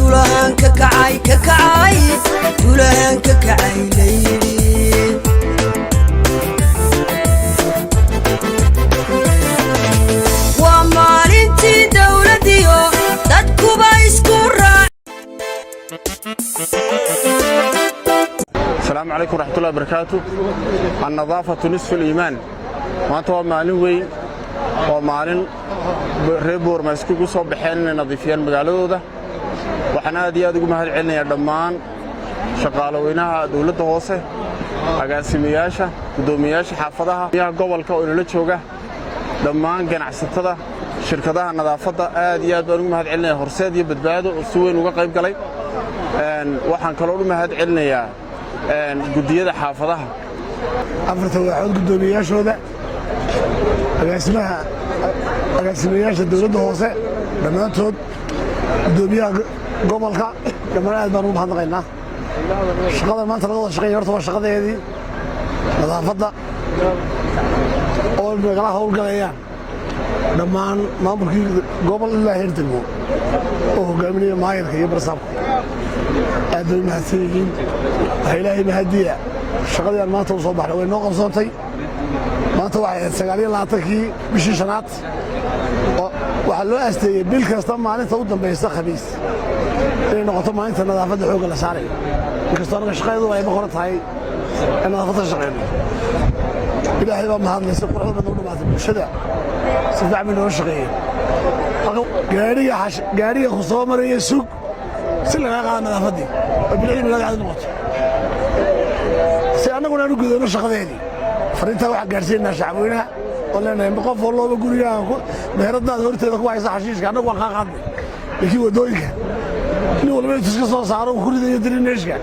Duulahaan ka kacay, ka kacay, duulahaan ka kacay layidhi. Waa maalintii dowladiyo dadkuba isku raac. Asalaamu calaykum raxmatullahi barakaatu. النظافة نصف الإيمان. Maanta waa maalin weyn, waa maalin reer Boorma iskugu soo baxeen inay nadiifiyaan magaaladooda. Waxaan aad iyo aad ugu mahad celinayaa dhammaan shaqaalaweynaha dawladda hoose, agaasimayaasha, guddoomiyayaasha xaafadaha, yaha gobolka oo inala jooga, dhammaan ganacsatada, shirkadaha nadaafadda. Aad iyo aad baan ugu mahad celinaya Horseed iyo Badbaado oo si weyn uga qayb galay. Waxaan kaloo u mahad celinayaa guddiyada xaafadaha. Afarta waaxood guddoomiyayaashooda, agaasimaha, agaasimayaasha dowladda hoose dhammaantood, guddoomiyaha gobolka, dhammaan aad baan ugu mahadnaqaynaa. Shaqada maanta laga wada shaqeeya horta waa shaqadeedii nadaafadda oo nagala howlgalayaan dhammaan maamulkii gobol ilaa heer degmo oo hogaaminaya maayarka iyo barsaabka. Aad bay mahadsan yihiin. Waxaa Ilaahay mahadiya, shaqadii aan maanta u soo baxnay way noo qabsoontay. Maanta waxay ahayd 29-kii bishii shanaad oo waxaa loo asteeyey bil kasta maalinta u dambaysa, Khamiis, inay noqoto maalinta nadaafadda xoogga la saarayo, inkastoo annaga shaqadeedu ayba qoran tahay in nadaafadda ka shaqeyno. Ilaahay baa mahadlay, si quruxda badan u dhamaatay. Bulshada si fiican bay noola shaqeeyeen. Gaadhiga gaadhiga ku soo maraya sug si lagaa qaado nadaafaddii oo bilicdii magaalada caadi noqoto, si annaguna aan u gudano shaqadeedii. Fariintaa waxaan gaadhsiinaynaa shacabweynaha oo leenahay: qof walooba gurigaha, meheradaada horteeda ku haysa xashiishka, annagu waan kaa qaadnay, laakiin waddooyinka nin walba intuu iska soo saaro uu ku ridayo drainage-ka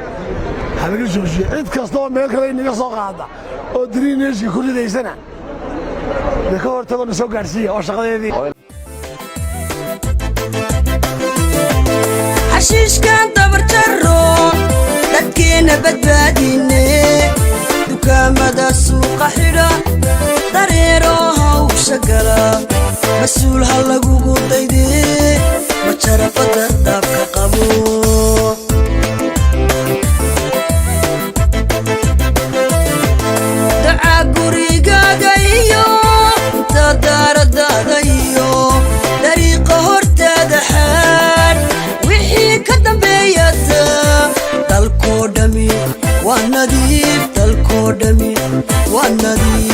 ha laga joojiyo. Cid kasta oo meel kale inaga soo qaada oo drainage-ka ku ridaysana dee ka hortagoo na soo gaadhsiiya oo shaqadeedii. Xashiishkan dabarjaro, dadkeenna badbaadine. Dukaamada suuqa xidha, dareero hawsha gala. Mas-uul ha lagugu daydee, majarafada daabka qabo. Dacaa gurigaaga iyo daaradaada iyo dariiqa hortaada xaadh, wixii ka dambeeyata dalkoo dhami waa nadiif, dalkoo dhami waa nadiif.